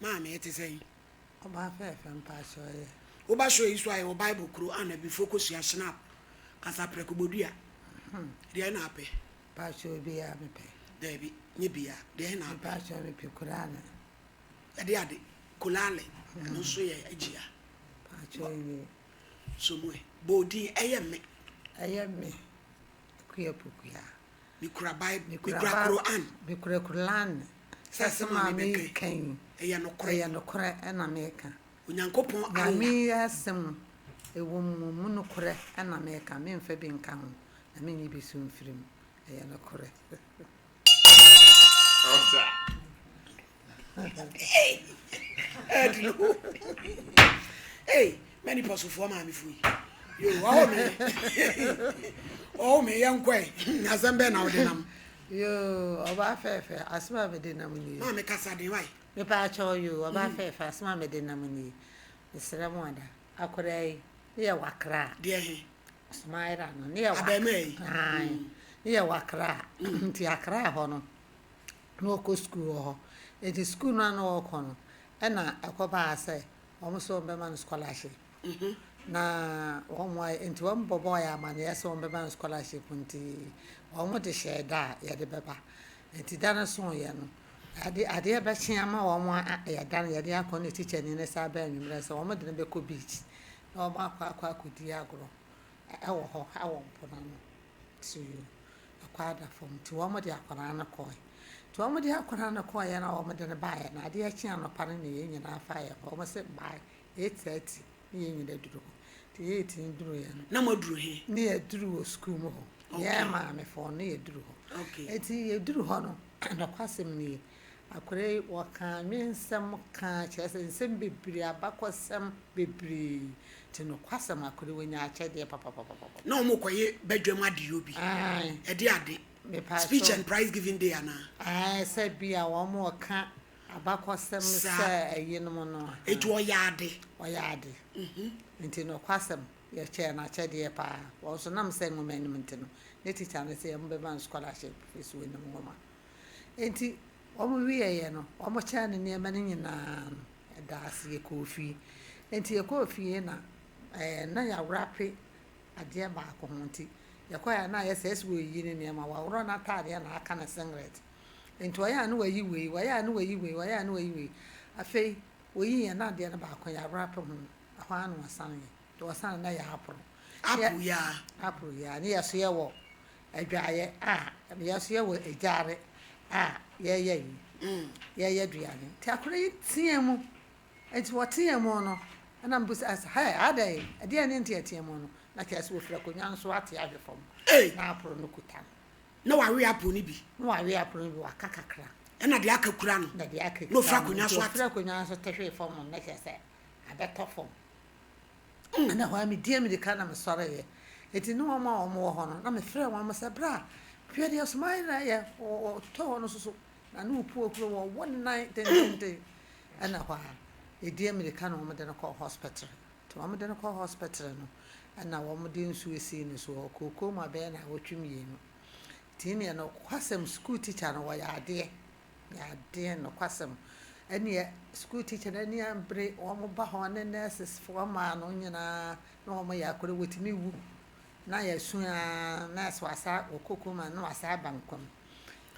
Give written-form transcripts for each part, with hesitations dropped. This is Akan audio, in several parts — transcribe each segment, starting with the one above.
Maame, ɛte sɛn? Ɔbaa fɛɛfɛ mpakyɛw yɛ. Woba show yi so a yɛwɔ Bible kuro a Nabifoɔ kɔsua Schnapp, kasaprɛko bodua. Deɛ na apɛ? Mpakyɛw biara mepɛ. Daabi, nyɛ biara. Deɛ na apɛ? Mpakyɛw mepɛ kurale. Ɛde ade, kolale, ɛno nso yɛ agyia. Mpakyɛw nie. So mu ɛ, bɔ odin, ɛyɛ me. Ɛyɛ me, Akua Pokuya. Mekura Bible, mekura Quran. Mekura Quran. Sɛ asɛm a mebɛka yi, ɛyɛ nokorɛ. Ɛyɛ nokorɛ ɛna meka. Onyankopɔn Allah. Nyame asɛm ɛwɔ mu, mu nokorɛ ɛna meka, memfa bi nka ho, na menyi bi so mfiri mu. Ɛyɛ nokorɛ. Ɛdino. Hey, many pasofoɔ maamefo yi. Yo, ɔwɔ me. Ɔwɔ me yɛn kɔɛ. Asɛm bɛn na wode nam? Yoo, ɔbaa fɛɛfɛ, asɛm a mede nam nie. Maame kasa den wae. Mepa akyɛw yoo, ɔbaa fɛɛfɛ, asɛm a mede nam nie. Mesrɛ mo ada, akwadaa yi, ne yɛ wakra. Deɛ he? Sumaira no, ne yɛ wakra. Abɛɛmaa yi? Ae, ne yɛ wakra. Nti akra hɔ no, na ɔkɔ sukuu wɔ hɔ. Nti sukuu no a na ɔkɔ no, ɛna ɛkɔbaa sɛ wɔn nso wɔbɛma no scholarship. Na wɔn ayɛ nti wɔn bɔbɔɔ yɛn amaneɛ sɛ wɔn bɛma no scholarship nti wɔn de hyɛɛ da a yɛde bɛba. Nti da no soeɛ no, ade adeɛ bɛkye ama wɔn a yɛda no yɛde akɔ ne tikyani no san baa anwummerɛ sɛ wɔn de no bɛkɔ beach na wɔn akɔ akɔ akɔdi agorɔ ɛwɔ hɔ ɛwɔ mpo no ano. Nti ɛkɔ ada fam nti wɔn de akwadaa no kɔe. Nti wɔn de akwadaa no kɔeɛ na wɔn de no baeɛ no adeɛ kye anɔpa no na yɛn nyinaa fa yɛn hɔ. Wɔn se by 8:30 ne yɛn nyinaa duru hɔ. Nti 8 no duruiɛ no. Na moaduru he? Ne yɛduru wɔ sukuu mu hɔ. Yɛn maamefoɔ no yɛduru hɔ. Nti yɛduru hɔ no, nokwasɛm nie, akwadaa yi wɔkaa nwensɛm kaa kyerɛ sɛ nsɛm bebree, abakɔsɛm bebree. Nti nokwasɛm akwadaa yi wanya akyɛdeɛ papapapapa. Na wɔrekɔyɛ badwam adeyɔ bi. Ae. Ɛde ade? Speech and prize giving day anaa? Ae, sɛ bi a wɔreka abakɔsɛm sɛ ayinom no. Enti ɔyɛ ade? Ɔyɛ ade. Nti nokwasɛm, yɛkyɛɛ no akyɛdeɛ paa. Wɔn nso nam sɛ nwoma anim nti no, ne tikya no sɛ yɛmbɛma no scholarship firi sɛ ɔnim nwoma. Enti wɔn wieeɛ no, wɔkyɛɛ no nneɛma no nyinaa no, ɛdaa ase yɛkɔɔ fie. Enti yɛkɔɔ fie na ɛɛ na yɛawrape adeɛ baako ho nti yɛkɔeɛ a na ayɛ sɛ ɛsɛ wɔreyi ne nneɛma, waworɔ n'ataadeɛ na aka ne singlet. Nti ɔyɛ a na wayi wei, ɔyɛ a na wayi wei, ɔyɛ a na wayi wei. Afei wɔyiiɛ na adeɛ no baako yɛawrape ho, ɛhɔ ara na wɔsaneeɛ. Nti wɔsane na yɛ aporo. Aporo yi ara? Aporo yi ara. Ne yɛ so yɛwɔ adwaeɛ a, yɛ so yɛwɔ egyaare a yɛyɛ yi, yɛyɛ aduane. Nti akwadaa yi teaa mu. Nti wɔteaa mu no, ɛna mebisa sɛ, hɛ, adɛn, ɛdeɛn ne nteatea mu no? Na kyerɛ sɛ wɔfiri akonnwa no so ate ahwe fam. Na aporo no kuta no. Na wawe aporo no bi. Na wawe aporo no bi, waka kakra. Ɛna deɛ aka kura no. Na deɛ aka kura no. Na ofiri akonnwa so ate. Nti ofiri akonnwa so te hwee fam no, na kyerɛ sɛ abɛtɔ fam. Ɛna hɔ ara medii mmirika na mesɔreeɛ. Enti ne wɔn a wɔwɔ hɔ no, na mefrɛɛ wɔn sɛ, Bra, hwɛ deɛ Sumaila yɛ, ɔtɔ hɔ no nso so, na ne ɔpu ahuro, wɔwɔ ne nan dendenden. Ɛna hɔ ara, yɛdii mmirika na wɔde no kɔɔ hospital. Nti wɔde no kɔɔ hospital no, ɛna wɔde nsuo sii ne so, ɔkɔɔ coma bɛyɛ nnawɔtwe mmienu. Nti neɛ nokwasɛm, sukuu tikya no wɔyɛ adeɛ, yɛ adeɛ nokwasɛm. Ɛneɛ sukuu tikya no ani abere, wɔn ba hɔ ne nurses foɔ mmaa no nyinaa na wɔn yɛ akɔda, wɔtumi wu na yɛsu ara na sɛ wasa wɔkɔ coma na wasa aba nkwa mu.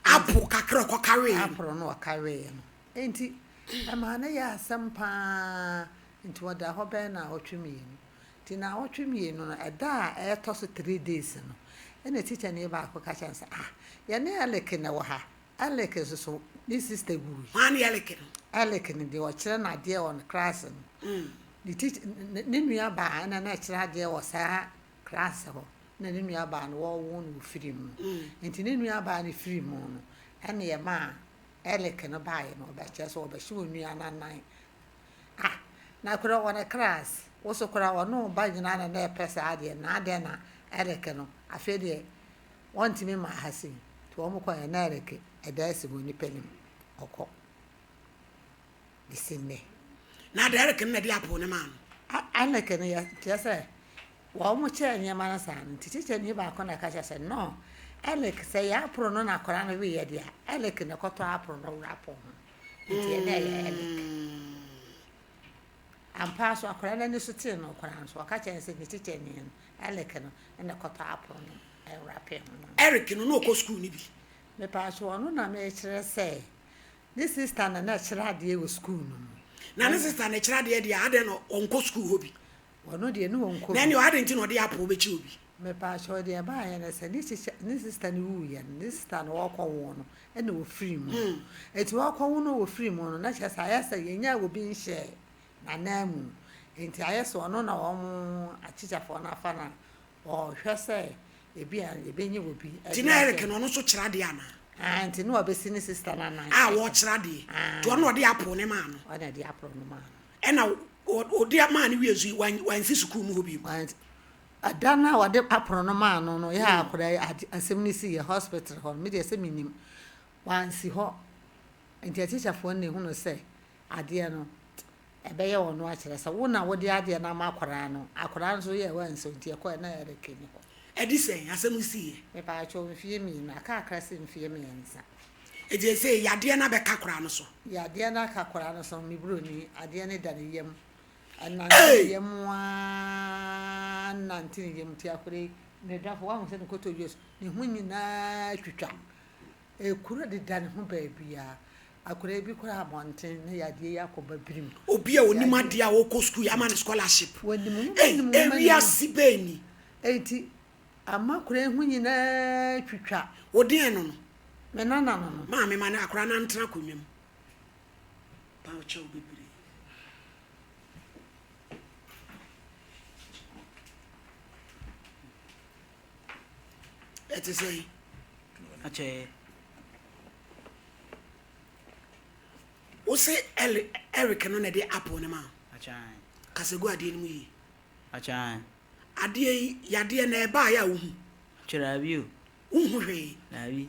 Apple kakra ɔkɔkaweeɛ no. Apple no ɔkaweeɛ no. Enti ɛmaa no yɛɛ asɛm pa ara, nti ɔdaa hɔ bɛyɛ naawɔtwe mmienu. Nti naawɔtwe mmienu no, ɛda a ɛretɔ so 3 days no, ɛna tikyani baako ka kyerɛɛ no sɛ, ah, yɛne Eric na ɛwɔ ha. Eric nso so, ne sister wui. Hwan ne Eric no? Eric no deɛ ɔkyerɛ no adeɛ wɔ ne class no. Ne teacher, ne nua baa ɛna na ɛkyerɛ adeɛ wɔ saa class hɔ. Na ne nua baa no wɔwoo no wɔ firi mu. Nti ne nua baa no firi mu no, ɛna ɛmaa Eric no baeɛ no, ɔbɛkyerɛ sɛ ɔbɛhyɛ onua no anan. Ah, na koraa wɔ ne class, wo so koraa ɔne wo ba nyinaa na na ɛpɛ saa adeɛ no, na adɛn na Eric no, afei deɛ wɔntumi mma ha sei. Nti wɔn kɔeɛ na Eric ɛda asi wɔ nipa nim, ɔkɔ. Bɛsi nnɛ. Na de Eric no na ɛde apple no maa no? Eric no yɛ kyerɛ sɛ wɔn kyɛɛ nneɛma no saa no, nti tikyani baako na ɛka kyerɛ sɛ no, Eric, sɛ ɛyɛ aporo no na akwadaa no weeɛ deɛ a, Eric na ɛkɔtɔ aporo no wrap ho. Nti ɛna ɛyɛ Eric. Ampa ara so akwadaa no ani so tee no koraa nso, ɔka kyerɛɛ no sɛ ne tikyani no, Eric no, na ɛkɔtɔ aporo no wrap ho ma no. Eric no, na ɔkɔ sukuu no bi? Mepaakyɛw, ɔno na mekyerɛ sɛ ne sista na na ɛkyerɛ adeɛ wɔ sukuu no mu. Na ne sista na ɛkyerɛ adeɛ deɛ a, adɛn na ɔnkɔ sukuu hɔ bi? Ɔno deɛ ne ɔnkɔ bi. Na ɛnneɛ adɛn nti na ɔde apple bɛkyɛ obi? Mepaakyɛw deɛ ɛbaeɛ ne sɛ ne tikya ne sista no wuiɛ no, ne sista no ɔrekɔwo no ɛna ɔfirii mu. Nti ɔrekɔwo no ɔfirii mu no na kyerɛ sɛ ayɛ sɛ yɛnyaa obi nhyɛɛ n'ananmu. Nti ayɛ sɛ ɔno na wɔn atikyafoɔ no afa no a ɔrehwɛ sɛ ebi a yɛbɛnya obi Nti de na ahyɛ Eric no ɔno nso kyerɛ adeɛ anaa? Ae, nti na wabɛsi ne sista no anan. A ɔrekyerɛ adeɛ. Ae. Nti ɔno na ɔde apple no maa no. Ɔna ɛde apple no maa no. Ɛna ɔde maa no wie nso yi, wansi sukuu mu hɔ bio. Ɛda no a wɔde apono no maa no no, yɛ a akwadaa yi ade asɛm no sii yɛ hospital hɔ no, me deɛ sɛ menim, wansi hɔ. Nti atikyafoɔ no na ɛhunu sɛ adeɛ no ɛbɛyɛ ɔno akyerɛ sɛ wo na wode adeɛ no ama akwadaa no, akwadaa no nso yɛ wansi hɔ nti ɛkɔɛ na Eric nni hɔ. Ɛde sɛn asɛm no siiɛ? Mepaakyɛw mfeɛ mmienu, aka akra sɛ mfeɛ mmiɛnsa. Enti seesei yadeɛ no abɛka koraa no so? Yadeɛ no aka koraa no so, me buroni, adeɛ no da ne yam. Ɛnante ne yam ara nante ne yam nti akwadaa yi, ne dɔfo, woahu sɛ ne kotodwe so, ne ho nyinaa twitwa. Ekuro deda ne ho baabiara. Akwadaa yi bi koraa abɔnten na yadeɛ yi akɔba birim. Obi a onim adeɛ a ɔkɔ sukuu yɛama no scholarship. Wɔnim nwoma Ei, nim nwoma nim. ewiase bɛn ni? Enti ama akwadaa yi ho nyinaa twitwa. Wo deɛn no no? Me nana no no. Maame ma no akwadaa no antena akonnwa mu. Paw kyɛw bebree. Ɛte sɛn? Akyɛ. Wo se Eric no na ɛde apple no ma wo? Akyɛ. Kasa gu adeɛ no mu yie. Akyɛ. Adeɛ yi, yadeɛ na ɛbaeɛ a wohu? Akyɛ daabi o. Wonhu hwee? Daabi.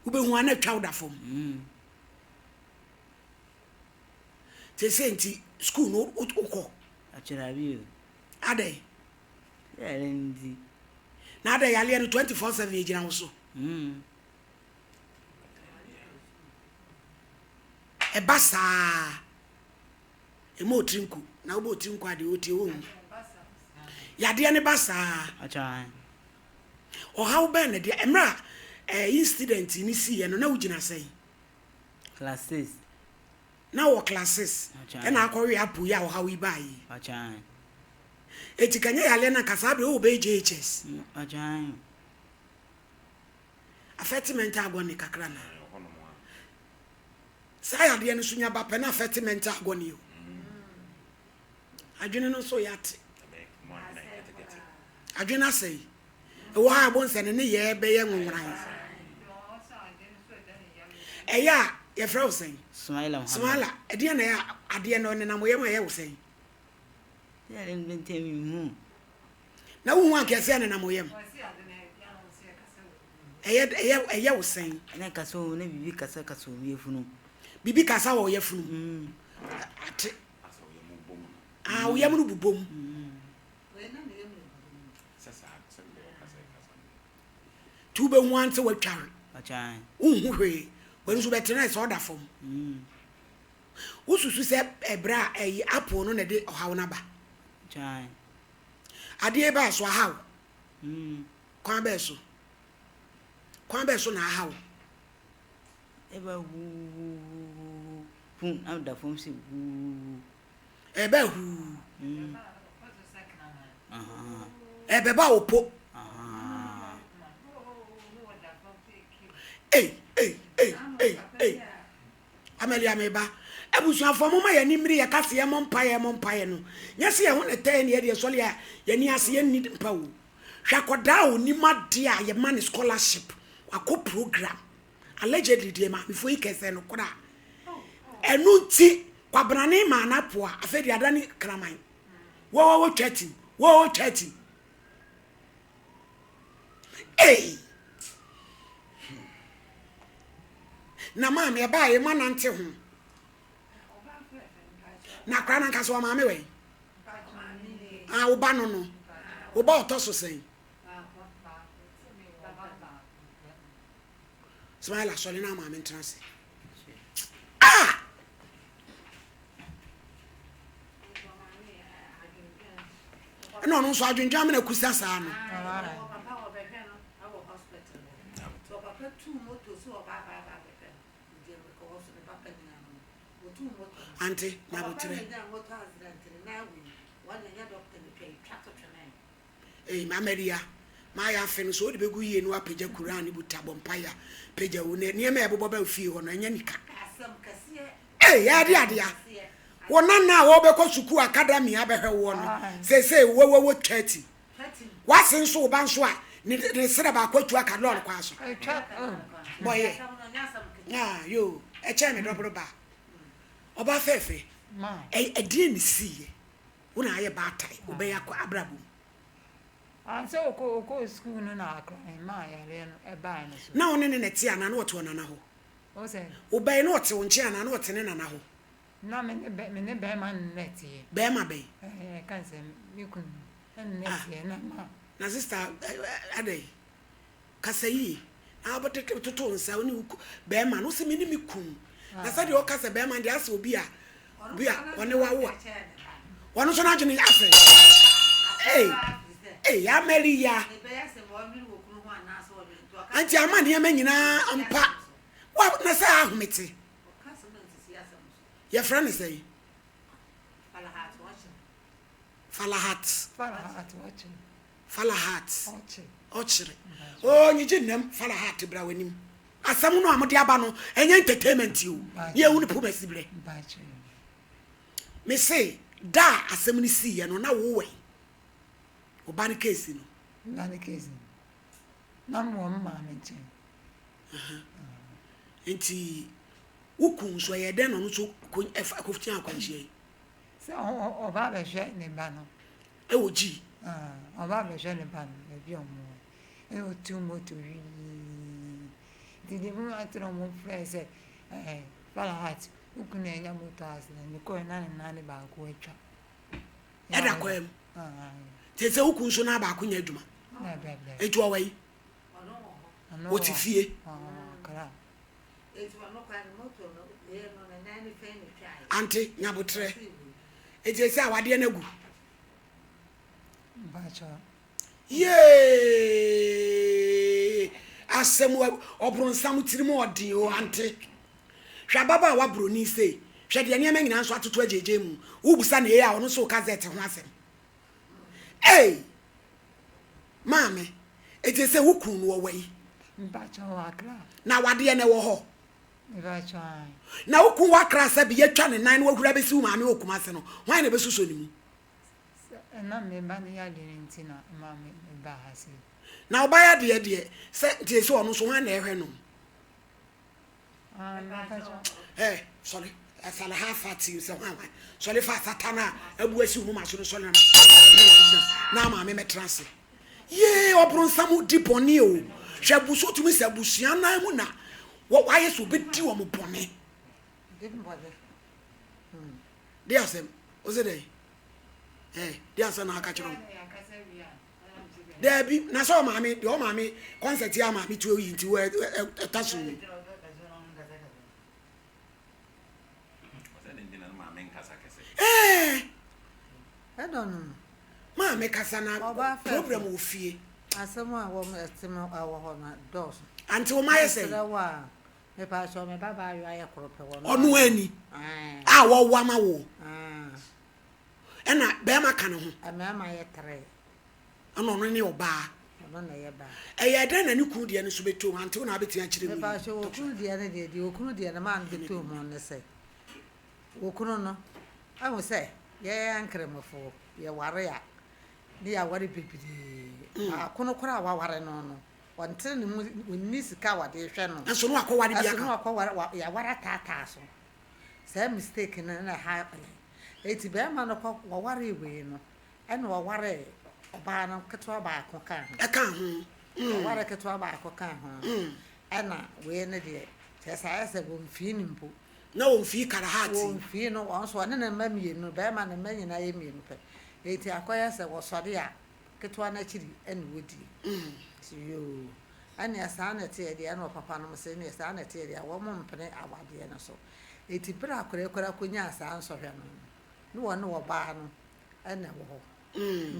Wobɛhu a na atwa wo da fam. Mm. Seesei nti sukuu no wokɔ? Akyɛ daabi o. Adɛn? Yareɛ nti. Na adɛn yareɛ no 24/7 ɛgyina wo so? Mm. Ɛba saa ɛma otiri nku na wobɔ otiri nku adeɛ wotie wonhu. Yadeɛ no ba saa. Akyɛ. Ɔhaw bɛn na ɛde mmerɛ a ɛɛ incident no siiɛ no na wogyina sɛn? Class 6. Na wɔ class 6 ɛna akɔwe apo yi a ɔhaw yi baa yi. Akyɛ. Eti kanyɛ yareɛ no anka saa berɛ wowɔ bɛyɛ JHS. Akyɛ. Affect mental agony kakra na. Saa yadeɛ no so nya ba pɛ na affect mental agony o. Adwene no nso yɛ ate. Adwene asɛe. Ɛwɔ ha a ɛbɔ nsɛ ne nneyɛɛ bɛyɛ nwonworan. Ɛyɛ a yɛfrɛ wo sɛn? Sumaila Muhammad. Sumaila, ɛdeɛn na ɛyɛ a adeɛ no nenam wo yam a ɛyɛ wo sɛn? Na wohu anka ɛsɛ nenam wo yam. Ɛyɛ ɛyɛ ɛyɛ wo sɛn? Na kasa wɔ na biribi kasa kasa wɔ yafunu. Biribi kasa wɔ yafunu. Mm. Ate. Ah, wo yam no bobom. Nti wobɛhu ara sɛ woatware. Wonhu hwee. W'ani so bɛtena sɛ ɔda fam. Wosusu sɛ ɛberɛ a ɛyi apple no na ɛde ɔhaw no aba. Adeɛ baa so ahaw. Kwan bɛɛ so. Kwan bɛɛ so na ahaw. Ɛba huuhuuhu pum na da fam sɛ huu. Ɛbɛ huu. Ɛbɛba wo po. Ei, ei, ei, ei, ei. Amelia me ba. Abusuafoɔ momma yɛn ani mmiri yɛka sɛ yɛmmɔ mpaeɛ yɛmmɔ mpaeɛ no. Nyɛ sɛ yɛn ho na ɛtɛ yɛn na yɛde yɛsɔre a yɛn ani ase yɛnni mpa o. Hwɛ akwadaa a ɔnim adeɛ a yɛma no scholarship wakɔ program. Allegedly deɛ maamefoɔ yi kɛsɛ nokorɛ a. Ɛno nti Kwabrane maa no apoa, afei deɛ adane kraman. Wɔwɔ twa tim, wɔwɔ twa tim. Ei! Na maame ɛbaa yɛ mu anante ho. Na akora no ankasa ɔmaame wɛn? Ah, wo ba no no. Wo ba ɔtɔ so sɛn? Smaila sɔre na maame ntena ase. Ah! Ɛna ɔno nso adwendwen amena kusa saa no. Ante, nyabotrɛ. Ei Mamaria, mayɛ afe no so wode bɛgu yie na woapagya Quran ne buta bɔ mpaeɛ a pagya wo na nneɛma a ɛbobɔ ba wo fie hɔ no ɛnyɛ nika. Ei ɛde adea wo nana a wɔbɛkɔ sukuu academy abɛhwɛ woɔ no seesei wowɔ 30 wase nso wo ba nso a ne ne serɛ baako atu aka lɔɔre kwan so bɔyɛ ah yoo ɛkyɛn me dɔboro ba ɔba fɛɛfɛ ɛdeɛn ne siiɛ Wo na ayɛ baatan, wobɛyɛ akɔ abrabɔ mu. Ansa ɔkɔ ɔkɔɔ sukuu no na akora maa yareɛ no ɛbaeɛ no so. Na wo ne ne na ɛte anaa na ɔte ɔnana hɔ? Wo sɛ? Wo ba yi na ɔte wo nkyɛn anaa na ɔte ne nana hɔ? Na me ne bɛ me ne bɛrima no na ɛteɛ. Bɛrima bɛn? Ɛɛ ɛka sɛ me kunu no ɛne na Ah. ɛteɛ na ma. Na sista adɛn? Kasa yie na wobɛtete toto wo nsa wo ne wo bɛrima no wose me ne me kun na sɛdeɛ ɔka sɛ bɛrima deɛ asɛ obi a obi a ɔne wawo a ɔno nso n'adwene asɛ ee ee amariya nti ama nneɛma nyinaa mpa wa na sɛ ahomete yɛfrɛ no sɛ falahat Falahat ɔkyere oh nyigye nnam Falahat bra w'anim asɛm no a mode aba no ɛnyɛ entertainment o ne yɛhu no poma si berɛ me se da a asɛm no siiɛ no na wowɔ yi wo ba no keesi no ba no keesi no na mewɔ me maame nkyɛn nti wo kun nso ɛyɛ dɛn na ɔno nso kɔtua akwanhyia yi Sɛ ɔba abɛhwɛ ne ba no. Ɛwɔ G. Ɔba abɛhwɛ ne ba no baabi a ɔmo wɔ. Ɛna otu moto wii. Nti deɛ mu ate na ɔmo frɛ sɛ ɛɛ Falahat wo kunu anya moto accident. Mekɔɛ na ne nan ne baako atwa. Ɛda kwan mu. Te sɛ wo kunu nso nan baako nyɛ adwuma. Nti ɔwɔ yi. Ɔte fie. Ante nyabotrɛ. Enti ɛsɛ awadeɛ no agu. Yee! Asɛm ɔbronsam tirim ɔden o ante. Hwɛ ababaawa broni sei. Hwɛ deɛ nneɛma nyinaa nso atoto agyegye mu. Wobusa no ee a ɔno nso reka zɛt ho asɛm. Ei! Maame, enti sɛ wo kun no ɔwɔ yi? Mpakyɛ ɔwɔ Accra. Na awadeɛ no ɛwɔ hɔ? Mepakyɛ ae. Na wo kun wɔ Accra sɛ bi yɛtwa ne nan na wahuri abɛsi wo maame wɔ Kumasi no, hwan na ɛbɛsosɔ ne mu? Sɛ ɛnam me ba no yadeɛ no nti na ɛma me baa ha sei. Na wo ba yadeɛ deɛ, sɛ nti sɛ ɔno nso hwan na ɛhwɛ no? Ɛ sɔre ɛsala ha fa ti sɛ hwan hwan sɔre fa satan a abu asi wo moma so no sɔre na na maame mɛtena ase yee ɔbronsam di bɔne o hwɛ abusu tumi sɛ abusua nan mu na wɔayɛ sɛ obɛdi wɔn bɔne de asɛm wo sɛ dɛn ɛ de asɛm na aka kyerɛ wo Daabi, na sɛ ɔmaame deɛ ɔmaame kɔnsɛt yɛ amaame tuo yi nti wɔ ɛta so yi. Ɛɛ. Ɛdɔ no no. Maame kasa na problem wɔ fie. Asɛm a wɔn ɛte mo ɛwɔ hɔ no dɔɔso. Ante wɔn ayɛ sɛ. Mesrɛ wo a mepa kyɛw me ba baayewa yɛ koro pɛ wɔ no. Ɔno ani. A wɔwɔ ama wo. Ɛna bɛrima ka ne ho. Mmarima yɛ tere. Ɛna ɔno ne ɔbaa. Ɔno na ɛyɛ baa. Ɛyɛ dɛn na ne kunu deɛ no nso bɛtɔ mu? Ante wo na abɛtumi akyerɛ mu yi. Mepa kyɛw, okunu deɛ no deɛ, deɛ okunu deɛ no maa no bɛtɔ mu ne sɛ, okunu no, ahu sɛ yɛn Nkramofoɔ, yɛware a, ne yɛaware bebree. Baako no koraa a waware no no, ɔntere ne mu, ɔnni sika a ɔde rehwɛ no. Nso na wakɔware bi aka ho. Nso na wakɔware, yɛaware ataataa so. Saa mistake no na ɛha yɛn. Enti barima no kɔ wɔwaree wei no, ɛna ɔwaree ɔbaa no ketewa baako kaa ho. Ɛkaa ho. Ɔwaree ketewa baako kaa ho. Ɛna wei no deɛ, kyerɛ sɛ ayɛ sɛ wɔmfii no mpo. Na wɔmfii Karahati. Wɔmfii no, wɔn nso ɔne ne mma mmienu, barima no mma nyinaa yɛ mmienu pɛ. Enti akɔyɛ sɛ wɔsɔre a, ketewa no akyiri ɛna wɔdie. Nti yoo. Ɛnneɛ saa na ɛteɛ deɛ, ɛna ɔpapa nom se, ɛnneɛ saa na ɛteɛ deɛ a, wɔn mpene awadeɛ no so. Enti berɛ a akwadaa yi koraa kɔnyaa saa nsɔhwɛ no no, na wɔne ɔbaa no na ɛwɔ hɔ.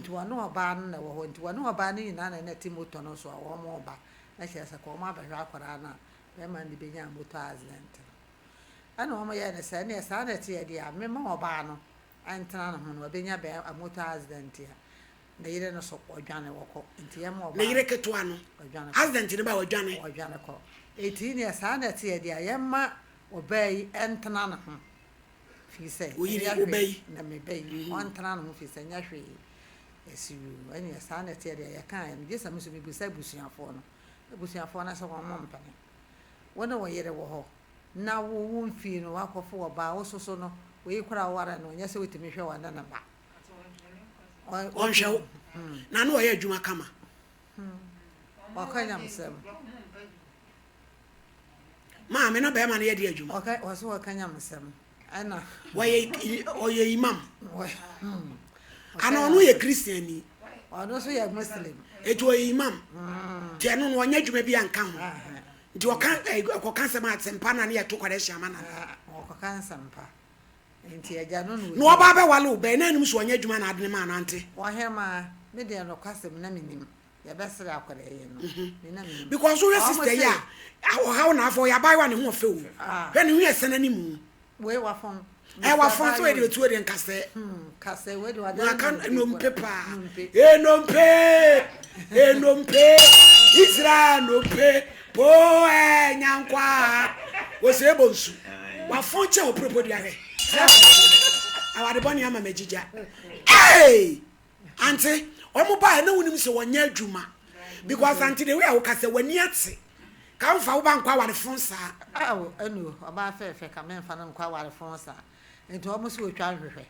Nti wɔne ɔbaa no na ɛwɔ hɔ. Nti wɔne ɔbaa no nyinaa na na ɛte motor no so a wɔreba. Na kyerɛ sɛ kɔ wɔabɛhwɛ akwadaa no a, bɛrima no de bɛnyaa motor accident no. Ɛna wɔyɛɛ no sɛ, ɛnneɛ saa na ɛteɛ deɛ a, memma ɔbaa no ntena ne ho na wabɛnya bɛɛ motor accident a, ne yere no so ɔdwane wɔkɔ. Nti yɛmma ɔbaa Ne yere ketewa no, ɔdwane kɔ. accident no ba a wadwane. Ɔdwane kɔ. Enti neɛ saa na ɛteɛ deɛ a, yɛmma ɔbaa yi ntena ne ho. Firi sɛ, Wo yere, ɛnyɛ wo ba hwee yi. na me ba yi, ɔntena ne ho firi sɛ ɛnyɛ hwee. Yɛse yoo, ɛneɛ saa na ɛteɛ deɛ yɛkaeɛ no, gye sɛ me nso mebisa abusuafoɔ no. Abusuafoɔ no sɛ wɔn mpene. Wo ne wo yere wɔ hɔ, na wo wo mfii no woakɔfo ɔbaa, wo soso no, wei koraa a woware no, ɛnyɛ sɛ wotumi hwɛ ɔne ne ba. Ɔnhwɛ wo, na na ɔyɛ adwuma kama. Ɔka nyamesɛm. Maame na bɛrima no yɛ de adwuma. Ɔka ɔsɛ ɔka nyamesɛm ɛna. Wɔyɛ ɔyɛ imam. Ana ɔno yɛ Christian ni. Ɔno nso yɛ Muslim. Eti ɔyɛ imam. Ti ɛno no ɔnyɛ adwuma bi anka ho. Nti ɔka ɔkɔka nsɛm a asɛmpa na ne yɛ to kɔrɛhyɛ ama na. Ɔkɔka nsɛmpa. Nti agya no na Na ɔba abɛwale wo bɛn na anim so ɔnyɛ adwuma na adene maa no ante. Ɔhemaa, me deɛ nokwasɛm na menim. Yɛbɛsere akwadaa yi no, me na menim. Because wohwɛ Wɔn sister yi se. a, ɔhaw na afɔ, ɔyɛ abaayewa a ne ho ɔfɛ o. Ah. Hwɛ ne ho yɛ sɛn anim. Wei wafɔn. Ɛ wafɔn sɛ wei deɛ otuo deɛ nkasɛɛ. Hmm, kasɛɛ wei deɛ wada Na aka nnompe nnompe koraa. paa. Nnompe. Enompe, enompe, Israel nompe, po ɛ nyankwa. Ose ebo nsu. Wafɔn kyɛ opuropo dua hwɛ. Sɛ awade bɔne ama magyigya. Hey! Ante, wɔn baeɛ na wonim sɛ wɔnyɛ adwuma because ante the way a woka sɛ w'ani ate ka womfa wo ba nkɔ aware fon saa. Ao ɛnu ɔbaa fɛɛfɛ ka menfa no nkɔ aware fon saa nti wɔn se wɔtwa nhwehwɛ.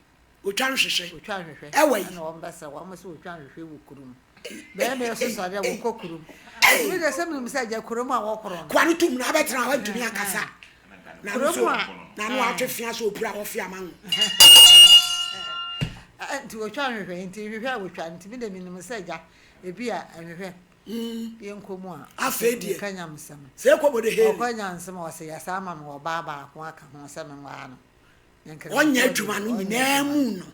Wɔtwa nhwehwɛ. Wɔtwa nhwehwɛ. Ɛwɔ yi. Ɛna wɔn bɛsɛ wɔn se wɔtwa nhwehwɛ wɔ kurom. Bɛrima yi so sɔre a wɔkɔ kurom. Nti mi deɛ sɛ menim sɛ agya kurom a wɔkorɔ no. Koa no tum na abɛtena hɔ ntumi ankasa. Na no Kurom so a na no atwe fea so opira wɔfe ama ho. Nti wɔtwa nhwehwɛ nti nhwehwɛ a wɔtwa nti mi deɛ menim sɛ agya ebi a nhwehwɛ yɛnkɔ mu a. Afei deɛ Meka nyamsɛm. sɛ ɛkɔ bɔ de heli. Ɔkɔ nyansɛm a ɔsɛ yɛsa ama me ɔbaa baako aka ho sɛ menwaa no. Ɔnyɛ adwuma no nyinaa mu no.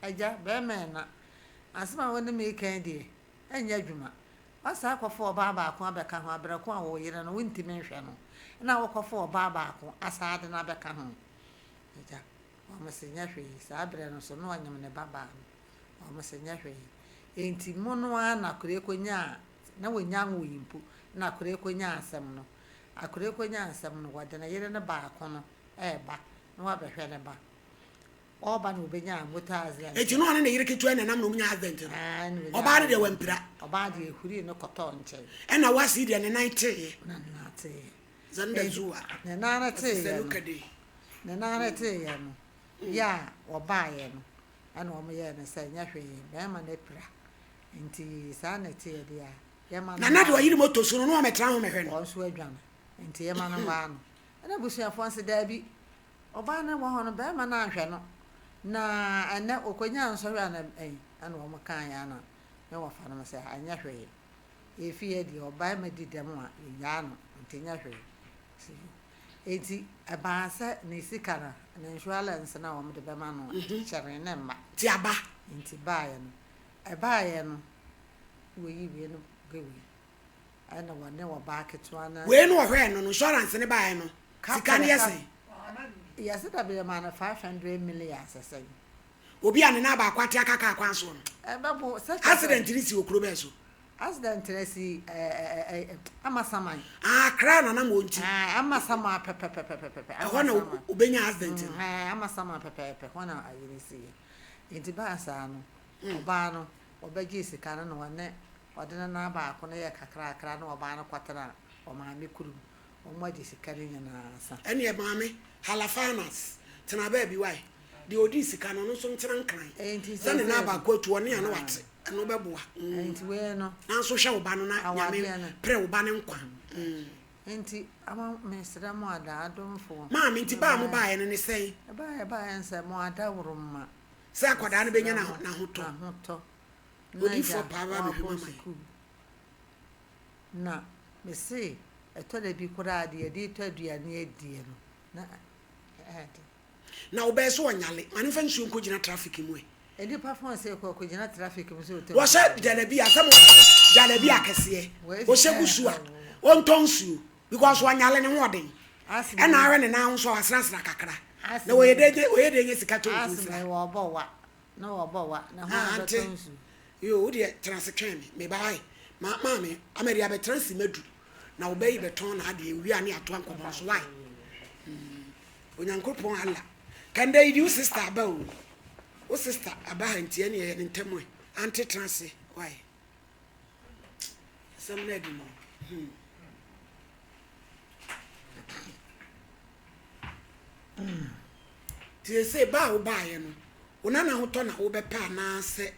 Agya, bɛrima ɛna, asɛm a wo ne me reka yi deɛ, ɛnyɛ adwuma. Woasan akɔfa ɔbaa baako abɛka ho, aberɛ ko a wo yere no, wontumi nhwɛ no, ɛna wokɔfa ɔbaa baako asan de no abɛka ho. Agya, wɔn se nyɛ hwee. Saa berɛ no nso, na ɔnyem ne ba baa no. Wɔn se nyɛ hwee. Enti mo no ara na akwadaa yi kɔnyaa, na wɔnnya nwoeɛ mpo, na akwadaa yi kɔnyaa asɛm no. Akwadaa yi kɔnyaa asɛm no, wɔde ne yere no baako no reba na wabɛhwɛ ne ba. Ɔreba na ɔbɛnyaa motor accident. Enti na ɔne ne yere ketewa na ɛnam na wɔnyaa accident no? Aane, na ɔnyaa Ɔbaa no deɛ wampira. Ɔbaa deɛ ɛhurii no kɔtɔɔ nkyɛn. Ɛna wasi deɛ ne nan teeɛ. Na ne nan teeɛ. Zanda zuwa. Ne nan no teeɛ no. Lukade. Ne nan no teeɛ no, yɛ a wɔbaeɛ no, ɛna wɔyɛɛ no sɛ nyɛ hwee, barima no apira. Nti saa na ɛteɛ deɛ a, yɛma no. Na na deɛ ɔyere moto so no, na wɔmmɛtena ho mmɛhwɛ no. Wɔn nso adwane. Nti yɛma no mmaa no. Ɛna abusuafoɔ no se daabi, Ɔbaa no wɔ hɔ no, barima no anhwɛ no, na ɛnnɛ ɔkɔnyaa nsɔhwɛ a na ɛn, ɛna wɔn kaeɛ ara na me wɔfa no sɛ ɛnyɛ hwee. Yɛfii adi, ɔbarima di dɛm a, yɛnyaa no, nti ɛnyɛ hwee. So enti ɛbaa sɛ ne sika no, ne insurance no a wɔde bɛma no kyɛree ne mma. Nti aba. Nti baeɛ no, ɛbaeɛ no, wɔyi wei no bɛ wei. Ɛna wɔne ɔbaa ketewa no. Wei no ɔhwɛɛ no no insurance no baeɛ no sika no yɛ sɛn? Yɛse dabi yɛmaa no 500 million sɛ sɛn. Obi a ne nan baako ate aka kaa kwan soɔ no. Ɛbɛbo sɛ kyerɛ sɛ. Accident no si wɔ kuro bɛn so? Accident no si ɛɛ Amasaman. Ah Accra na nam wɔ nti. Ah Amasaman pɛpɛpɛpɛpɛ. Ɛhɔ na obenya accident no. Ɛɛ Amasaman pɛpɛɛpɛ hɔ na ayi no si yɛ. Nti baa saa no ɔbaa no ɔbɛgyee sika no na ɔne Ɔde ne nan baako no yɛɛ kakrakra na ɔbaa no kɔtenaa ɔmaame kurom. Wɔagye sika no nyinaa asa. Ɛneɛ maame, Halafanas, tena baabi wae. Deɛ ɔdii sika no, ɔno nso ntena Nkran. Enti Sɛ ne seesei nan no, baako atu, ɔne a na wate. Ɛno bɛboa. Enti wei no, Nanso hwɛ wo ba no na Nyame awadeɛ no. pere wo ba no nkwa. Enti ama mesrɛ mo ada, adomfoɔ. Maame, nti ba a mobaeɛ no ne sɛn? Ɛbaeɛ a ɛbaeɛ ne sɛ, mo adaworoma. Sɛ akwadaa no bɛnya Mesrɛ mo, n'ahotɔ. n'ahotɔ. Odiyifoɔ paa ba bɛhwɛ mu ama yɛn. Na mese ɛtɔ da bi koraa a deɛ yɛde retɔ aduane adie no na ɛyɛ den. Na wobɛyɛ sɛ ɔnyale. Ma no mfa nsuo nkɔgyina traffic mu ɛ. Nnipa fon sɛ kɔ kɔgyina traffic mu sɛ ɔtɔ nsuo. Wɔhyɛ jalabia asɛm jalabia kɛseɛ ɔhyɛ gu so a ɔntɔ nsuo because ɔnyale ne ho ɔden ɛna ahwɛ ne nan ho nso a wasrasra kakra na ɔyɛ dɛ ɔyɛ dɛ nya sika tɔ nsuo sra. Wɔbɔ wa na wɔbɔ wa na ho abɛtɔ nsuo. Yoo wo deɛ tena ase twɛn me meba ae ma maame Amadi abɛtena ase madu na wo bɛ yi bɛtɔn n'adeɛ wie a ne yɛatoa nkɔmmɔ no so why hmm. Onyankopɔn Allah kɛndɛ yi de wo sister aba o wo sister aba ha nti ɛne ɛyɛ ne ntɛm ɛ ante tena ase why asɛm no adi no hmm. Nti seesei ba a wobaeɛ no wo nana ho tɔ na wobɛpɛ anaasɛ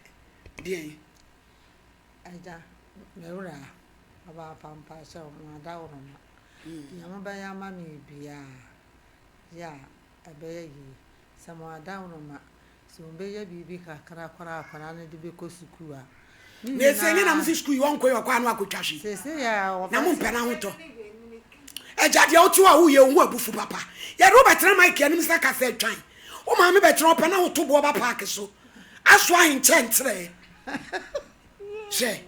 deɛn? Agya, me wura, ɔbaa pa mpakyɛw, mo adaworoma. Deɛ mobɛyɛ ama me biara, yɛ a ɛbɛyɛ yie. Sɛ mo adaworoma, sɛ mobɛyɛ biribi kakra koraa a akwadaa no de bɛkɔ sukuu a, ne Na ese nyɛ na nyinaa. mose sukuu yi ɔnkɔ yi ɔkɔ a na wakɔtwa hwe. Seesei a Na wɔfa mompɛ n'ahotɔ. Agya deɛ wote hɔ a woyɛ wo ho abufu papa. Yɛde wo bɛtena mic anim sɛ kasa atwan. Wo maame bɛtena ɔpɛ na woto boɔ ba paake so. Aso ahenkyɛ nkyerɛ. Hwɛ.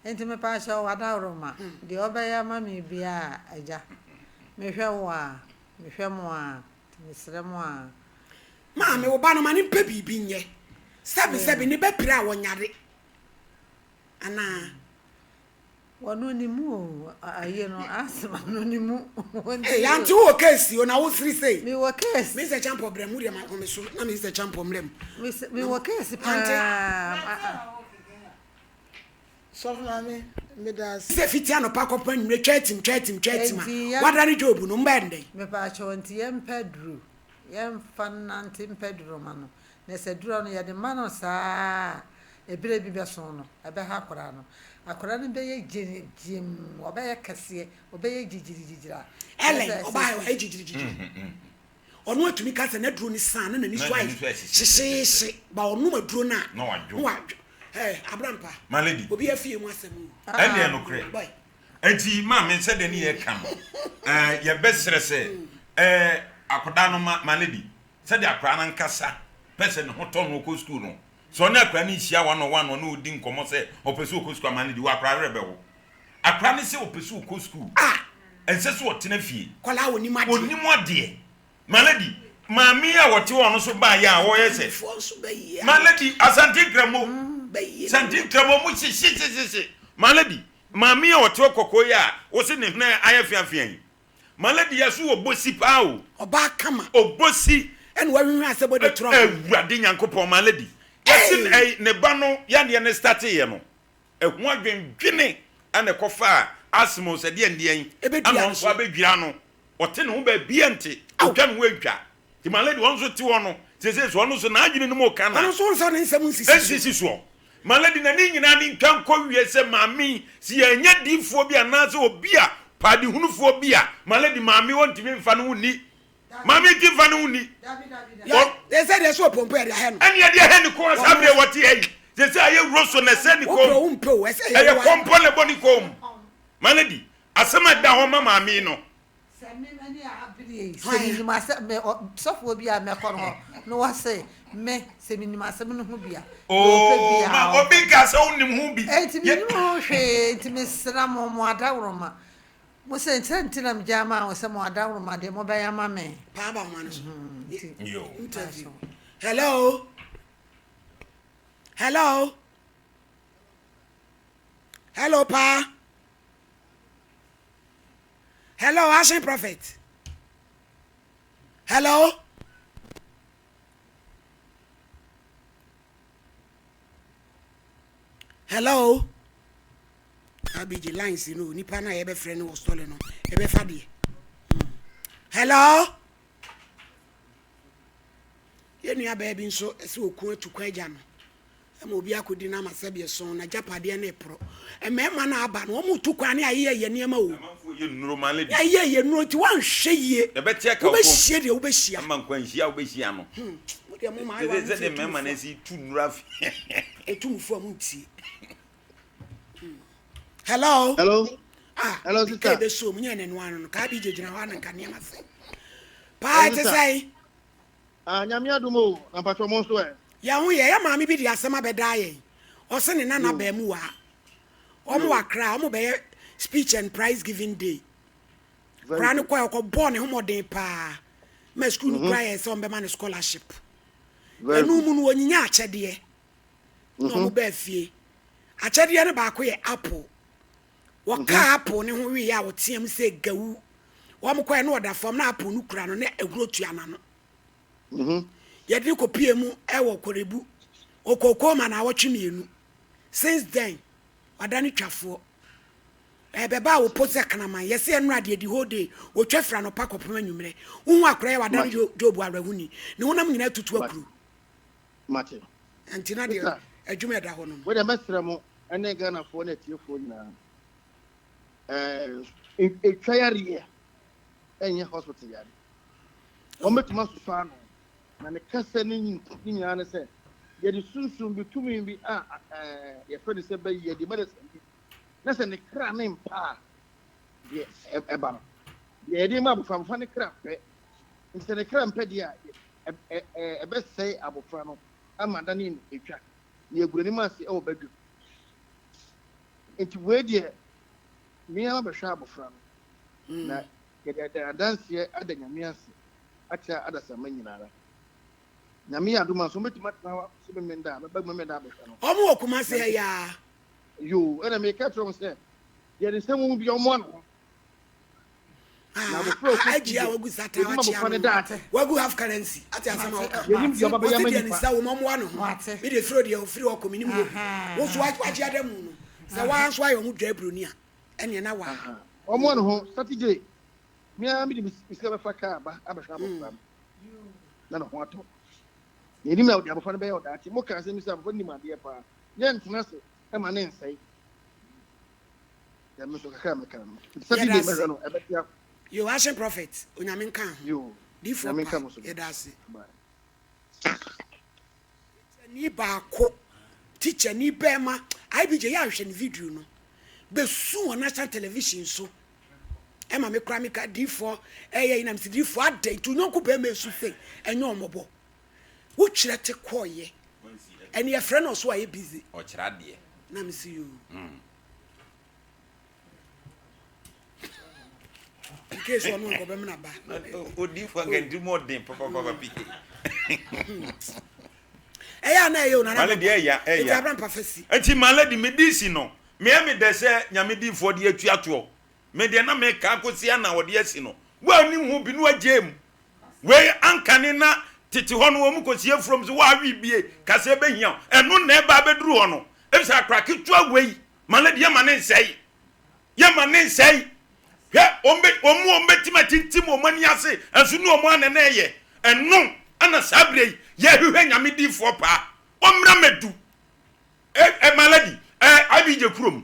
Nti mepakyɛw w'adaworoma, deɛ wobɛyɛ ama me biara agya, mehwɛ wo a, mehwɛ mo a, nti mesrɛ mo a. Maame, wo ba no ma no mpɛ biribi nyɛ. Sɛbe sɛbe ne ba pira a ɔnyare anaa? Wɔno ne mu o, ayi no asthma no ne mu. Hey, auntie wo wɔ case o na wo siri sei. Me wɔ case. Me sɛ champɔ brɛ mu deɛ ma home so na me sɛ champɔ mmerɛ mu. Me wɔ case paa. Sɔfo maame, me da ase. Sɛ fiti anɔpa kɔpem anwummerɛ twa atim twa atim twa atim a wadane Job no mbɛyɛ no dɛn? Mepaakyɛw nti yɛmpɛ duru yɛmfa nnante mpɛ duro ma no na sɛ duro no yɛde ma no saa a ɛberɛ bi bɛso no ɛbɛha akwadaa no akwadaa no bɛyɛ gyim ɔbɛyɛ kɛseɛ ɔbɛyɛ gyigyirigyigiri a Ellen ɔbaa ha ɔyɛ gyigyirigyigiri ɔno atumi ka sɛ n'aduro no saa na n'ani so ayɛ hyehyeehye ba ɔnom aduro no a na wadwo ɛɛ abrampa My lady. obi afie mu asɛm o Ɛndeɛ nokorɛ. Boy. Enti maame sɛdeɛ ne yɛka no ɛɛ yɛbɛsrɛ sɛ ɛɛ akwadaa no ma my lady sɛdeɛ akwadaa no ankasa pɛ sɛ ne ho tɔ no ɔkɔ sukuu no sɛ ɔne akwadaa no nhyia one on one ɔne ɔdi nkɔmmɔ sɛ ɔpɛ sɛ ɔkɔ sukuu ama no di wɔ akwadaa werɛ bɛho akwadaa no sɛ ɔpɛ sɛ ɔkɔ sukuu ɛnsɛ sɛ ɔtena fie Kɔlaa onim adeɛ. Onim adeɛ. My lady, maame yi a wɔte hɔ no so baeɛ a wɔyɛ sɛ. Mpanimfoɔ nso bɛyɛ. My lady, Asante Nkramo. Bɛyɛ. Asante Nkramo mu hyehyehyehye. My lady, maame yi a ɔte hɔ kɔkɔɔ yi a wɔse ne hwene ayɛ feafea yi. My lady, yɛso ɔbɔsi paa o. Ɔbaa kama. Ɔbɔsi. Ɛna wahwehwɛ asɛ bɔde trɔm. Awurade Nyankopɔn, my lady. Yɛse ne ba no yadeɛ no starteeɛ no. Ɛho adwendwene na ɛkɔfaa asthma o sɛ deɛn deɛn Ɛbɛdua ɛna no ɔno nso so. abɛdwira no. Ɔte ne ho baabi nte, Ao! ɔtwa ne ho antwa. Nti my lady ɔno nso te hɔ no, seesei so ɔno nso n'adwene no mu reka no Ɔno a, nso ɔnsɛ ne nsɛm nsisi so. ɛnsisi soɔ. My lady na ne nyinaa ne ntwa nkɔ wie sɛ maame yi, sɛ yɛannya diifoɔ bi anaasɛ obi a paadehunufoɔ bi a, my lady maame ɔntumi mfa ne ho nni. Maame nti nfa ne ho nni. Yɛ sɛ deɛ sɛ ɔpɔmpɔ yɛde ahɛ no. Ɛne yɛde ahɛ ne kɔn saa berɛ wɔte ha yi. Sɛ sɛ ayɛ wuro so na ɛsɛ ne kɔn mu. Ɛyɛ kɔmpɔ na ɛbɔ ne kɔn mu. My lady, asɛm a ɛda hɔ ma maame yi no. Sɛ me m'ani abere yi, sɛ menim asɛm me sɔfoɔ bi a mɛkɔ no hɔ na wɔse me sɛ menim asɛm no ho bi a. Oo, ma obi nka sɛ wonim ho bi. Enti menim ho hwee, enti mesrɛ mo, mo adaworoma. Mo se sɛ nti na megyaa maa wo sɛ mo adaworoma deɛ mobɛyɛ ama me. Paa ba homa no so. Nti. Yo. Interview. Hello. Hello. Hello paa. Hello Action Prophet. Hello. Hello. Abigye lines no nipa no a yɛbɛfrɛ no wɔ stɔle no ɛbɛfa deɛ. Hmm. Hello. Yɛn nua baa bi nso sɛ ɔku atu kwan agya no. Ama obi akɔdi no ama sɛdeɛ ɛso n'agyapadeɛ no reporɔ. Mmarima no a aba no, wɔretu kwan ne ayeyɛyɛ nneɛma o. Amanfoɔ yɛ nnuro ma lady. Ne ayeyɛyɛ nnuro nti woanhwɛ yie. Ɛbɛte aka wo fam. Wobɛhyia deɛ wobɛhyia. Ama nkwanhyia a wobɛhyia no. Hmm, mo deɛ mo maayewa mo Sɛdeɛ mmarima no asi tu nnuro afi. Ɛtu mo fo a montie. Hmm. Hello. Hello. Ah, Hello, sister. Kɛ bɛsuo mu nyɛ n'ano ano no. Kaa bi gyegyina hɔ a na nka nneɛma sɛ. Paa te sɛn? Ah Nyame adom o, na mpakyɛw mo nso ɛ? Yɛn ho yɛ, yɛ maame bi de asɛm abɛdaa yɛn, ɔse ne nana baamuwaa, wɔn wɔ Accra, wɔn bɛyɛ speech and prize giving day, koraa no kɔɛ ɔkɔ bɔɔ ne ho mmɔden paa, ma school no kura yɛ sɛ wɔn bɛma no scholarship, ɛnu mu no wɔnyinya akyɛdeɛ, na wɔn baa fie, akyɛdeɛ no baako yɛ apple, wɔkaa apple ne ho wieɛ a wɔteam sɛ gawu, wɔn kɔɛ na ɔda fam na apple no kura no na ahuro tua n'ano. Yɛde no kɔpie mu wɔ Korebu. Ɔkɔɔ coma naawɔtwe mmienu. Since then, wadane twafoɔ. Ɛbɛba a wɔpo sɛ kraman. Yɛse ɛnnora deɛ the whole day, wɔtwa firi anɔpa kɔpem anwummerɛ. Wohu akora yi a wadane Job awerɛhoni. Ne honam nyinaa atutu akuro. Mate. Nti na deɛ adwuma ɛda hɔ no no. Wei deɛ mɛsrɛ mo ne Ghanafoɔ ne atiefoɔ nyinaa. Ɛɛ, ɛtwa yareɛ ɛnyɛ hospital yare. Wɔbɛtumi asosɔ ano, na ne kasa no nyinaa ne sɛ, yɛde sunsum bi, tumi bi a yɛfrɛ no sɛ bɛyi, yɛde medicine bi, na sɛ ne kra ne mpa a, deɛ ɛba no, deɛ yɛde ma abɔfra, abɔfra ne kra mpɛ. Nti sɛ ne kra mpɛ deɛ a, ɛbɛsɛe abɔfra no ama adane no etwa, na yɛagu n'anim ase wɔ badwam. Nti wei deɛ, me ara mabɛhwɛ abɔfra no, na Yɛde ada adanseɛ ada Nyame ase akyerɛ adasamma nyinara. Nyame yɛ adom a, nso mɛtumi atena hɔ akɔsi Memenda a, mɛba Memenda abɛhwɛ no. Ɔmo wɔ Kumasi ha yi aa. Yoo, ɛna meka kyerɛ wɔn sɛ, deɛ ne nsa wɔ mu biara ɔmmoa ne ho. Na abɔfra a ɔkɔ sukuu deɛ, yɛnim abɔfra no daakye. Wagu half currency, ate asɛm a woka. Yɛnim deɛ ɔba bɛyɛ ama Ɔse deɛ ne nipa. nsa wɔ mu ɔmmoa ne ho. Me deɛ firi deɛ ɔfiri hɔ kɔ menim hɔ bi. Wo nso wagye ada mu no, sɛ woa nso ayɛ ɔmo dwa aburoni a. ɛneɛ na waa. Ɔmoa ne ho Saturday me ara mede me sika bɛfa kaa ba abɛhwɛ abɔfra no na ne ho atɔ na yɛnim na ɔde abɔfra no bɛyɛ ɔdaakye mo ka asɛm bi sɛ abɔfra no nim adeɛ paa yɛntena ase ɛma ne nsɛe yɛ me nso kakra mɛka no Saturday mɛhwɛ no ɛbɛte akɔ. Yo action prophet onyame nka ho Yo difoɔ nyame pa nka mo so yɛda ase. Bye. Tikyani baako, tikyani bɛɛma, IBJ yɛ ahwɛ ne video no, bɛsu wɔ national television so. Ɛma me kora meka diifoɔ ɛyɛ yi na mesi diifoɔ adɛn nti onyɔnko bɛɛma esu sei ɛnyɛ ɔmɔbɔ. Wotwerɛ te kɔɔyɛ ɛne yɛfrɛ no ɔso ayɛ busy. Ɔkyerɛ adeɛ. Na mesi yoo. In case ɔno nka ɔbɛmena ba. Odiifo anka nti mu ɔden papapapa bi. Ɛyɛ a na ɛyɛ o nana. Male deɛ ɛya ɛya. Eti abira mpa fa si. Eti male de me di si no. Me ɛmi dɛ sɛ nyame diifoɔ de atua toɔ. Me deɛ na me ka akosi ana ɔde asi no. Wo a nim ho bi no agye mu. Wei ankane na tete hɔ no wɔn kɔsi afurom so wɔawe bie kasa ɛbɛhia ɛno na ɛba abɛduru hɔ no. Efisɛ akora ketewa wei Ma no deɛ ma ne nsɛe. Yɛ ma ne nsɛe. Hwɛ, wɔn bɛ, wɔn mu wɔn bɛtumi atintim wɔn ani ase, nso ne wɔn ana na ɛyɛ. Ɛno ana saa berɛ yi, yɛhwehwɛ Nyame diifoɔ paa. Ɔmmra mmɛdu. Ɛ, ɛ, Maladi, ɛ, IBJ kurom.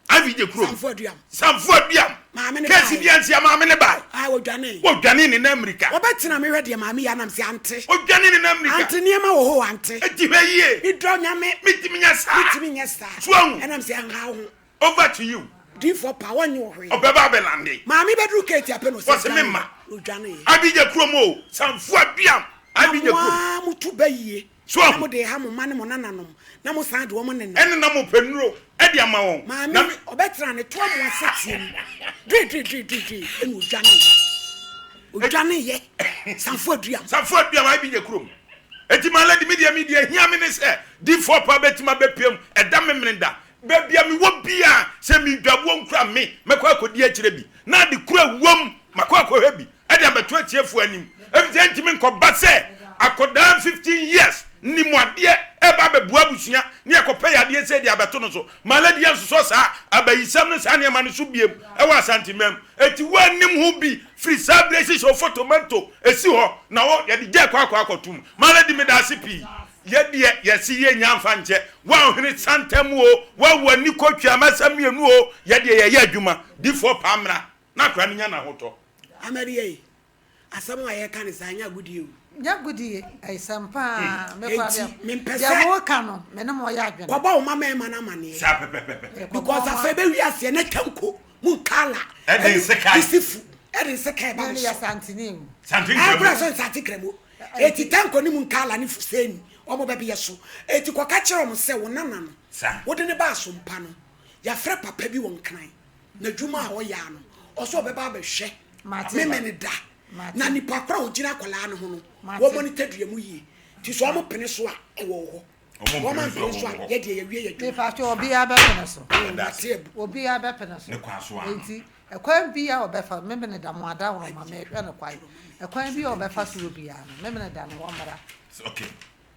IBJ kurom. Samfo Aduam. Samfo Aduam. Maame ne Kɛse bae. bi ansia maame ne bae. Ah, wɔdwanee. Wɔdwanee ne nan mmirika. Wɔbɛtena mehwɛ deɛ maame yɛ anam sɛ ante. Wɔdwanee ne nan mmirika. Ante nneɛma wɔ hɔ o ante. Enti hwɛ yie. Medɔ Nyame. Mentumi nyɛ saa. Mentumi nyɛ saa. So ahu. Ɛnam sɛ ɛnha wo ho. Over to you. Diifoɔ pa, wɔnnye wo hwee. Ɔbɛba abɛlande. Maame bɛduru gate apɛ na ɔsɛ Wɔse dwane. memma. Na ɔdwaneeɛ. Abigya kurom o, Samfo Aduam. Na Abigya mo kurom. ara motu ba yie. So ahu? Na mode reha mo mma ne mo nananom, na mosan de wɔn nenam. Ɛne na mopɛ nnuro de ama wɔn. Maame, Na me. ɔbɛtena ne toa mu aseteɛ mu. Dweedweedweedwee, ɛna ɔdwaneeɛ. Ɔdwaneeɛ. Samfo Aduam. Samfo Aduam, Abigya kurom. Enti my lady, me deɛ, me deɛ ɛhia me ne sɛ, difoɔ pa bɛtumi abɛpue mu ɛda Memeneda. Baabi a mewɔ biara, sɛ meredwaboɔ nkura me, mɛkɔ akɔdi akyire bi, na ade koro a ɛwom, makɔ akɔhwɛ bi de abɛto atiefoɔ anim. Efisɛ ɛntumi nkɔba sɛ akɔdaa 15 years nim adeɛ reba abɛboa abusua ne yɛkɔpɛ yadeɛ sei de abɛto no so. My lady, yɛnsosɔ saa abayisɛm ne saa nneɛma no so biom wɔ Asanteman mu. Enti woannim ho bi firi saa berɛ yi hyehyɛ wo fotomanto si hɔ na wo yɛde gya kɔ akɔ akɔto mu. My lady, meda ase pii. Yɛ deɛ yɛse yɛnnya mfa nkyɛ. Woanhwene santam o, woawu ani kɔtwa masa mmienu o, yɛdeɛ yɛyɛ adwuma. Difoɔ paa mmra na akwadaa no nya n'ahotɔ. Amaria yi, asɛm a yɛka no saa nyɛ agodie o. Nyɛ agodie, ɛyɛ paa. Me koraa Enti deɛ, mempɛ deɛ sɛ moka no, me ne mo yɛ adwene. kɔbɔ wo mma mmarima no amaneɛ. Saa pɛpɛpɛpɛ. Mekɔbɔ Because wɔn afei bɛwi aseɛ na tanko mu nkala Ɛde ɛne nsekan. bisifu ɛde nsekan ba Me me meyɛ so. Santini o. Sante Ɛɛ kura Nkramo. sɛ Nsante Nkramo. Eti tanko ne mu nkala ne fuseni wɔn bɛbeyɛ so. Eti kɔka kyerɛ wɔn sɛ wo nana no Saa. wode no ba asompa no yɛafrɛ papa bi wɔ Nkran. N'adwuma a ɔyɛ ano, ɔsɛ ɔbɛba abɛhwɛ memene da. Na nipa koro a ɔgyina akwadaa no ho no, wɔmmɔ ne tadua mu yie. Nti sɛ wɔn pene so a, ɛwɔ wɔ hɔ. Wɔn ampene so a, yɛ deɛ yɛwie yɛ adwuma. Mepakyɛ obiara bɛpene so. Obiara bɛpene so. Nti ɛkwan bi a ɔbɛfa memene da mo adaworo ma mehwɛ no kwan. Ɛkwan bi a ɔbɛfa so wɔ biara no memene da no wɔmmra. Okay.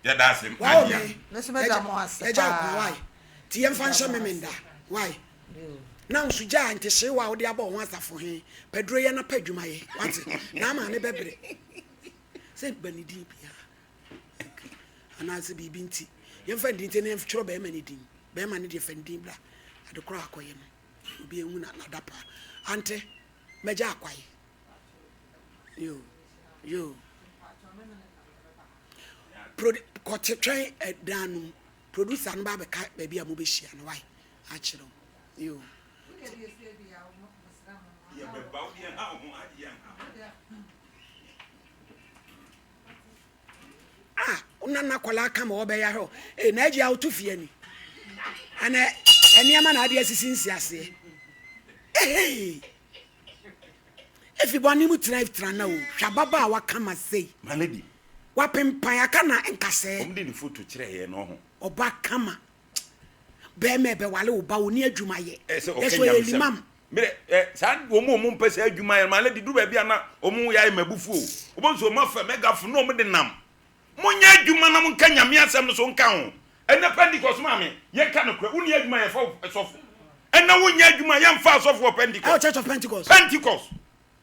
Yɛda ase Wow Nadia. me. Me nso meda mo ase Yɛgya wo kwan paa. why? Nti yɛmfa nhyɛ Memenda why? Na nso gyaa ntehyeewa a wode abɔ wo ho asafo he, pɛ duro yɛ na pɛ adwuma yɛ wate? Na maame bɛbrɛ sɛ ba ne din biara anaasɛ biribi nti yɛmfa ne din nti na yɛntwerɛ bɛrima ne din bɛrima ne deɛ fa ne din bra ade korɔ akɔyɛ no obi ehu na nada paa ante mɛgya akwae yo yo Prod kɔte twɛn ɛdan no mu producer no ba abɛka baabi a mobɛhyia no wae akyerɛ wo yoo. Ah, wo nana akwadaa ka ma wɔbɛyɛ ahwɛ o. Ee, na agye a woto fie ni. Ana nneɛma na ade asisi nsi aseɛ. Ehei. Efi bɔne mu tena tena na o. Hwɛ ababaawa kama sei. My lady. Wapempan aka na nkasɛɛ. Wɔn de ne foto kyerɛ yɛn no ɔho. Ɔba kama. Bɛɛma ɛbɛwale wo ba ɔni adwuma yɛ. Ɛsɛ ɔka Ɛsɛ ɔyɛ nyamsɛm. limam. Mmerɛ ɛ saa wɔn a wɔn mpɛ saa adwuma yɛ no my lady duru baabi a na wɔn yɛ ayɛ m'abufuo o. Wɔn nso wɔn afa megaphone na wɔn de nam. Monyɛ adwuma na monka Nyame asɛm no so nka ho. Ɛnɛ Pentecost maame, yɛnka nokorɛ, wonni adwuma yɛmfa wo sɔfo. Ɛnɛ wonyɛ adwuma yɛmfa asɔfo wɔ Pentecost. Ɛwɔ Church of Pentecost. Pentecost.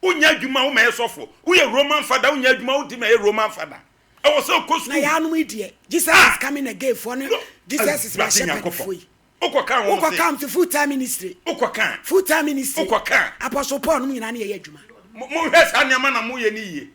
Wonyɛ adwuma womɛyɛ sɔfo. Woyɛ Roman fada wonyɛ adwuma wontumi mɛyɛ Roman fada. Ɛwɔ sɛ wokɔ Na school. yaanom yi deɛ, Jesus Ah! is coming again foɔ ne Jesus is my Awurade shepherd Nyankopɔn. foɔ yi. Wokɔ ka wɔn Wokɔ se. ka wɔn se full time ministry. Wokɔ ka. Full time ministry. Wokɔ ka. Apostle Paul nom nyinaa ne yɛyɛ adwuma. Monhwɛ saa nneɛma na moyɛ no yie.